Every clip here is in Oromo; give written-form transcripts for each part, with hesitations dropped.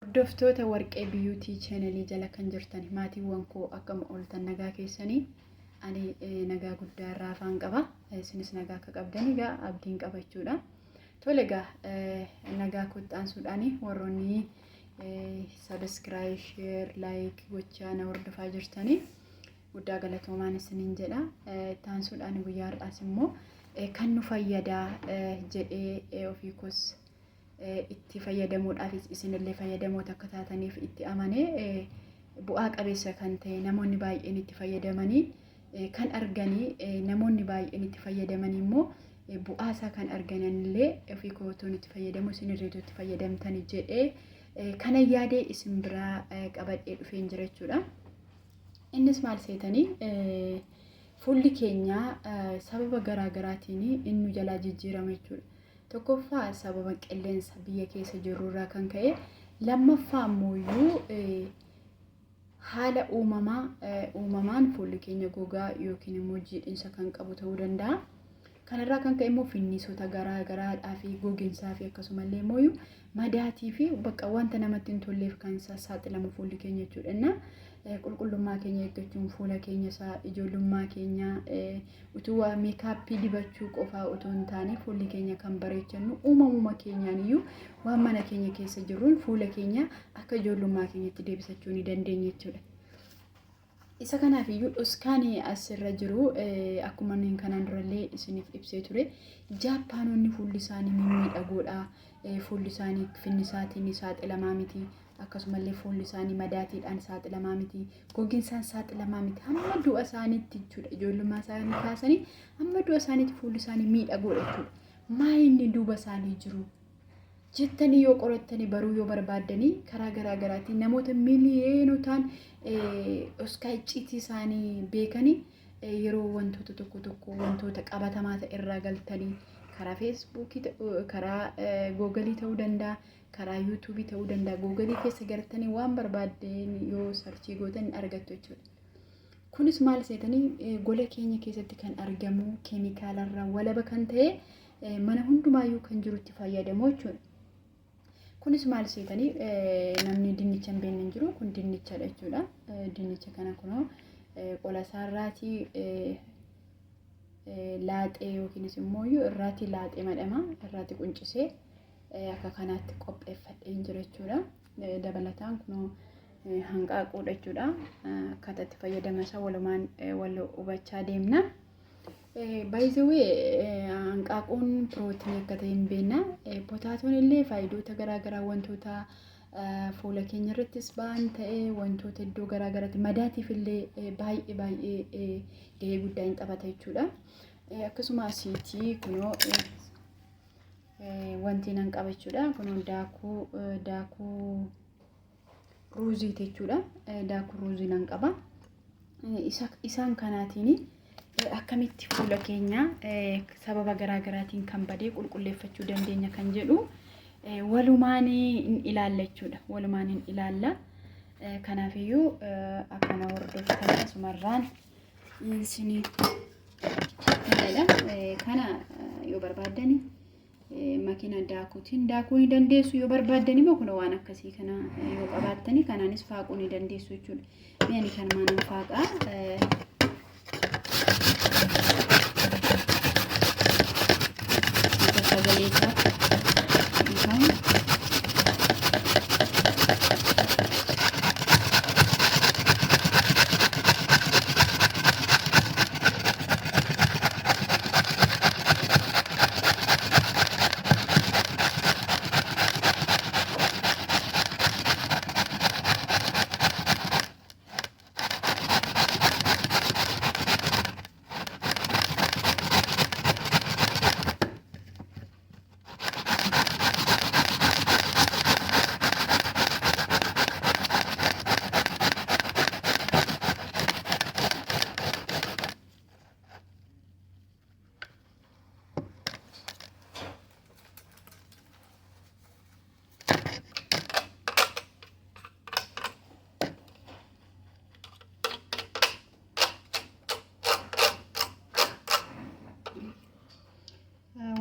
Hordoftoota Warqee Biyuutii channelii jala kan jirtan maatiiwwan koo, akkam ooltan? Nagaa keessanii? Ani nagaa guddaa irraa afaan qaba. Isinis nagaa akka qabdan egaa abdiin qabachuudha. Tole, egaa nagaa kottaansuudhaan warroonni subscribe, share, like gochaa na hordofaa jirtanii guddaa galatoomaan isiniin jedha. Ittaansuudhaan guyyaa har'aas immoo kan nu fayyadaa jedhee ofii koos itti fayyadamuudhaafis isinillee fayyadamoota akka taataniif itti amanee, bu'aa qabeessa kan ta'e, namoonni baay'een itti fayyadamanii kan arganii, namoonni baay'een itti fayyadamanii immoo bu'aa isaa kan arganillee, ofii kootuun itti fayyadamu isinirreetu itti fayyadamtanii jedhee kana yaadee isin biraa qabadhee dhufeen jira jechuudha. Innis maal seetanii, fuulli keenya sababa garaa garaatiin inni jalaa jijjiirama jechuudha. Tokkoffaa, sababa qilleensa biyya keessa jirrurraa kan ka'e, lammaffaa immoo haala uumamaa uumamaan fuulli keenya gogaa yookiin immoo jiidhinsa kan qabu ta'uu danda'a. Kanarraa kan ka'e immoo finniisota garaa garaadhaa fi goginsaa fi akkasumallee immoo madaatii fi bakka wanta namatti hin tolleef kan saaxilamu fuulli keenya jechuudha. Qulqullummaa keenya eeggachuun fuula keenya isaa ijoollummaa keenya utuu waa makeup dibachuu qofaa utuu hin taane, fuulli keenya kan bareechannu uumamuma keenyaan iyyuu waan mana keenya keessa jirruun fuula keenya akka ijoollummaa keenyatti deebisachuu ni dandeenya jechuudha. Isa kanaaf iyyuu dhoskaan asirra jiru, akkuma inni kanaan durallee isiniif ibsee ture, Jaappaanonni fuulli isaanii mimmiidhagoodha. Fuulli isaanii finnisaatiin saaxilamaa miti. Akkasumallee fuulli isaanii madaatiidhaan saaxilamaa miti. Goginsaan saaxilamaa miti. Hamma du'a isaaniitti jechuudha. Ijoollummaa isaanii kaasanii hamma du'a isaaniitti fuulli isaanii miidhagoodha jechuudha. Maa inni duuba isaanii jiru jettanii yoo qorattanii baruu yoo barbaaddanii, karaa garaa garaatiin namoota miliyeenotaan dhoskaa icciitii isaanii beekanii, yeroo wantoota tokko tokko wantoota qabatamaa ta'e irraa galtanii, karaa Facebookii, karaa Googleii ta'uu danda'a, karaa YouTubeii ta'uu danda'a, Googleii keessa galtanii waan barbaaddeen yoo search gootan argattu jechuudha. Kunis maal seetanii, gola keenya keessatti kan argamu, keemikaalarraa walaba kan ta'e, mana hundumaayyuu kan jirutti fayyadamu jechuudha. Kunis maal seetanii, namni dinnicha hin beekne hin jiru. Kun dinnichadha jechuudha. Dinnicha kana kunoo qola isaarraatii laaxee yookiinis immoo irraatii laaxee madhama irraatii quncisee akka kanaatti qopheeffadheen jira jechuudha. Dabalataan kunoo hanqaaquudha jechuudha. Akkaataa itti fayyadama isaa walumaan wal hubachaa deemna. Baay'ee hanqaaquun pirootinii akka ta'e hin beekna. Potatoon illee faayidoota garaa garaa wantoota fuula keenya irrattis ba'an ta'ee, wantoota iddoo garaa garaatti madaatiif illee baay'ee baay'ee gahee guddaa hin taphata jechuudha. Akkasuma asiitii kunoo wanti nan qaba jechuudha. Kunoo daakuu ruuzii jechuudha. Daakuu ruuzii nan qaba. Isaan kanaatiin akkamitti fuula keenya sababa garaa garaatiin kan badee qulqulleeffachuu dandeenya kan jedhu walumaan hin ilaalla jechuudha. Walumaan hin ilaalla. Kanaafiyyuu akkana hordoftan asumarraan isinii kana yoo barbaaddani makiina daakuutiin daakuu ni dandeessu. Yoo barbaaddan immoo kun waan akkasii kana yoo qabaattani, kanaanis faaquu ni dandeessu jechuudha. Mee ani kanumaan nan faaqaa. Sagalee isaa dhiifamu.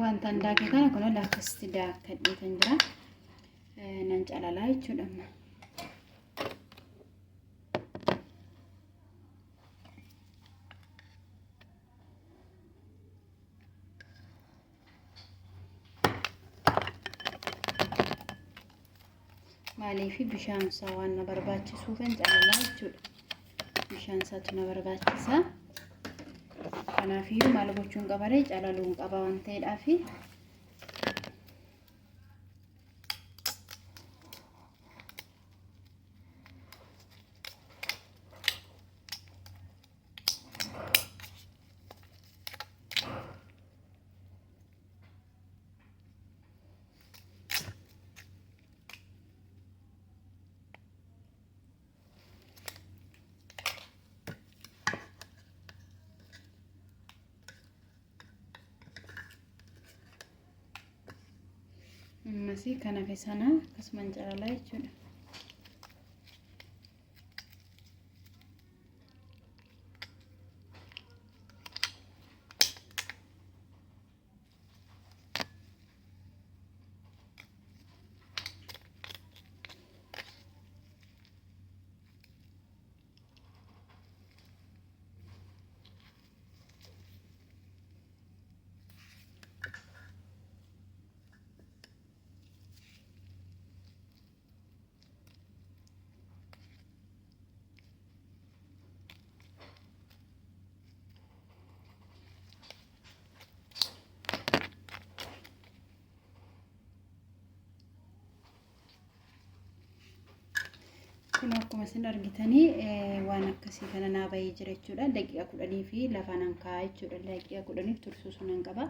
Wanta daake kana kun akkasitti daakkadhee kan jira. Nan Nan calalaa jechuudha amma. Maaliif bishaan isaa waan na barbaachisuufan calalaa jechuudha. Bishaan isaatu na barbaachisa. Kanaafiyyuu maal gochuun qabaree calaluun qaba waan ta'eedhaafi. Ammasii kan hafe sana akkasumaan calalaa jechuudha. Kun akkuma isin argitanii waan akkasii kana naa bahee jira jechuudha. Daqiiqa 10 fi lafa nan kaa'a jechuudha. Daqiiqa 10f tursuusu nan qaba.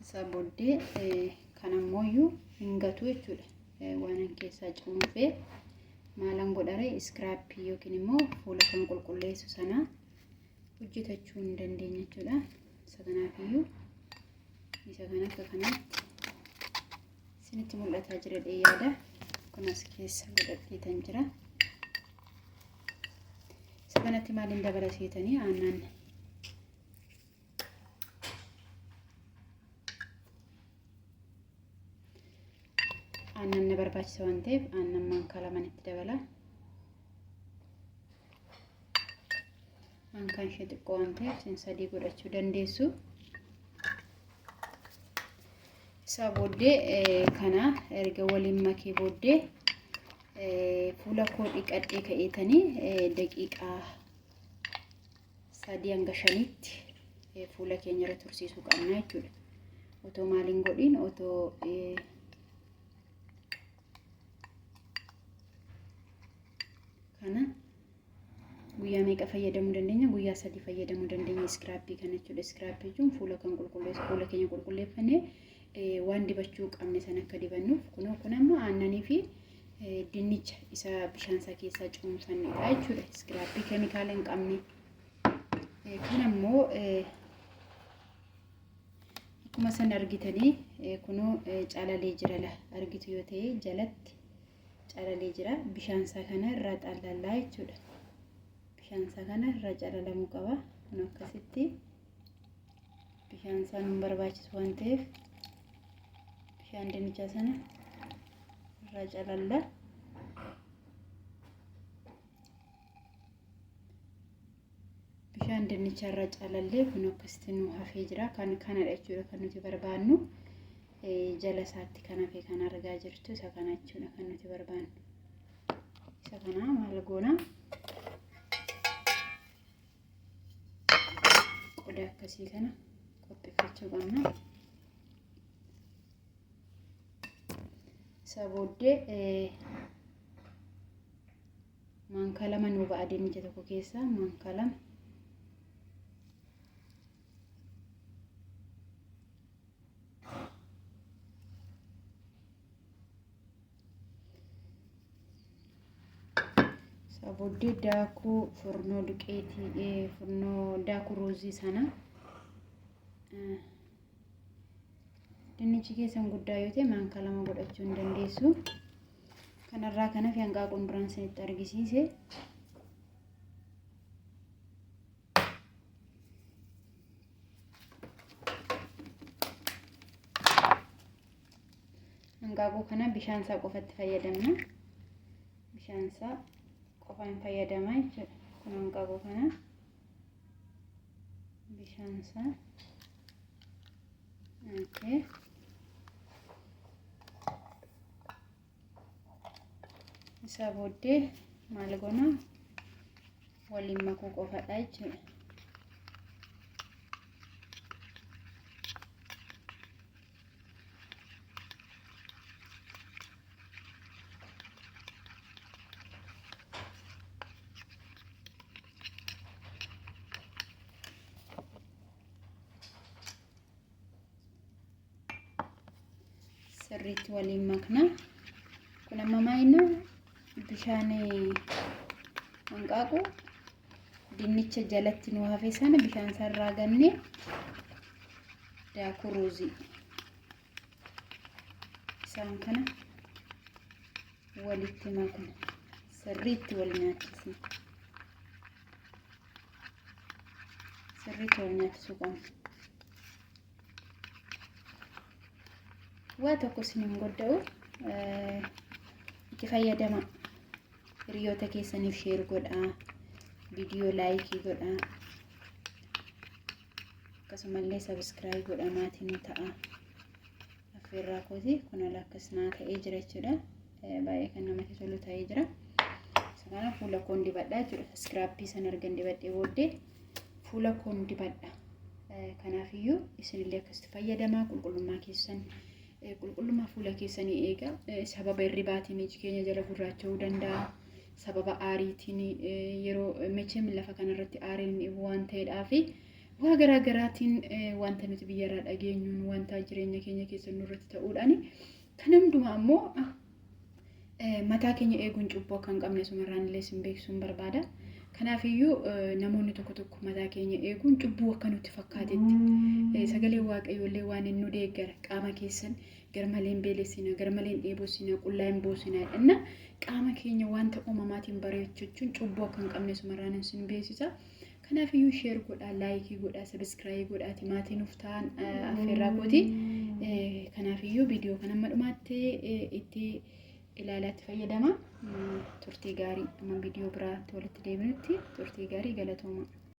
Isa booddee kan ammooyyuu hin gatu jechuudha. Waanan keessaa cuunfee maalan godhare iskiraappii yookiin immoo fuula kan qulqulleessu sana hojjetachuu hin dandeenya jechuudha. Isa kanaafiyyuu isa kana akka kanaatti isinitti mul'ataa jira jedhee yaada. Kun as keessa godhadheetan jira. Isa kanatti maaliin dabala seetanii aannan aannan na barbaachisa waan ta'eef aannan maankaa lamaan itti dabala. Maankaan ishee xiqqoo waan ta'eef isin sadii godhachuu dandeessu. Isaa booddee kana erga waliin makee booddee fuula koo dhiqadhee ka'eetanii daqiiqaa 3 hanga 5tti fuula keenya irra tursiisuu qabna jechuudha. Otoo maaliin godhiin otoo kana guyyaa meeqa fayyadamuu dandeenya? Guyyaa 3 fayyadamuu dandeenya iskiraappii kana jechuudha. Iskiraappii jechuun fuula kan qulqulleessu fuula keenya qulqulleeffannee waan dibachuu qabne sana akka dibannuuf kunoo kun amma aannanii fi dinnicha isa bishaan isaa keessaa cuunfannedha jechuudha. Iskiraappii keemikaala hin qabne. Kan ammoo akkuma san argitanii kunoo calalee jira la argitu yoo ta'e jalatti calalee jira. Bishaan isaa kana irraa xallallaa jechuudha. Bishaan isaa kana irraa calalamuu qaba. Kun akkasitti bishaan isaa nun barbaachisu waan ta'eef bishaan dinnichaa sana irraa calalla. Bishaan dinnichaa irraa calallee kun akkasitti nu hafee jira. Kan kanadha jechuudha kan nuti barbaannu. Jala isaatti kan hafe kan argaa jirtu isa kana jechuudha kan nuti barbaannu. Isa kana maal goona? Qoda akkasii kana qopheeffachuu qabna. Isa booddee maankaa lama nuu ba'a dinnicha tokko keessaa maankaa lama. Isa booddee daakuu furnoo duqeetii furnoo daakuu ruuzii sana dinnichi keessan guddaa yoo ta'e maankaa lama godhachuu hin dandeessu. Kanarraa kan hafe hanqaaquun duraan isinitti argisiise. Hanqaaquu kana bishaan isaa qofatti fayyadamna. Bishaan isaa qofaan fayyadamaa jechuudha. Kun hanqaaquu kana bishaan isaa. Okay. Isaa booddee maal goona? Waliin makuu qofadha jechuudha. Sirriitti waliin makna. Kun amma maayina bishaan hanqaaquu dinnicha jalatti nu hafe sana bishaan sarraa ganne daakuu ruuzii isaan kana walitti makna, sirriitti wal nyaachisna. Sirriitti wal nyaachisuu qabna. Waa tokko isin hin godda'u, itti fayyadama. Hiriyoota keessaniif share godhaa, viidiyoo like godhaa, akkasumallee subscribe godhaa, maatii nu ta'a. Affeerraa kooti. Kun ala akkas naa ta'ee jira jechuudha. Baay'ee kan namatti tolu ta'ee jira. Isa kana fuula koon dibadha jechuudha. Scrub sana argan dibadhee booddee fuula koon dibadha. Kanaafiyyuu isinillee akkasitti fayyadamaa, qulqullummaa keessan, qulqullummaa fuula keessanii eega. Sababa hirribaatiin iji keenya jala gurraacha'uu danda'a. Sababa aariitiin, yeroo mechem lafa kanarratti aariin dhibu waan ta'eedhaafi waa garaa garaatiin, wanta nuti biyyarraa dhageenyuun, wanta jireenya keenya keessa nurratti ta'uudhaan, kan hundumaa ammoo mataa keenya eeguun cubbuu akka hin qabne sumarraan illee isin beeksisuun barbaada. Kanaafiyyuu namoonni tokko tokko mataa keenya eeguun cubbuu akka nutti fakkaatetti, sagalee Waaqayyoo illee waan inni nu deeggara, qaama keessan garmalee hin beelessina, garmalee hin dheebosina, qullaa hin boosina jedhanna. Qaama keenya wanta uumamaatiin bareechachuun cubbuu akka hin qabne sumarraan isin beeksisa. Kanaafiyyuu share godhaa, like godhaa, subscribe godhaati maatii nuuf ta'an affeerraa kooti. Kanaafiyyuu viidiyoo kana amma dhumaatti itti ilaalaatti fayyadama. Turtii gaarii, amma viidiyoo biraatti walitti deebinutti turtii gaarii, galatooma.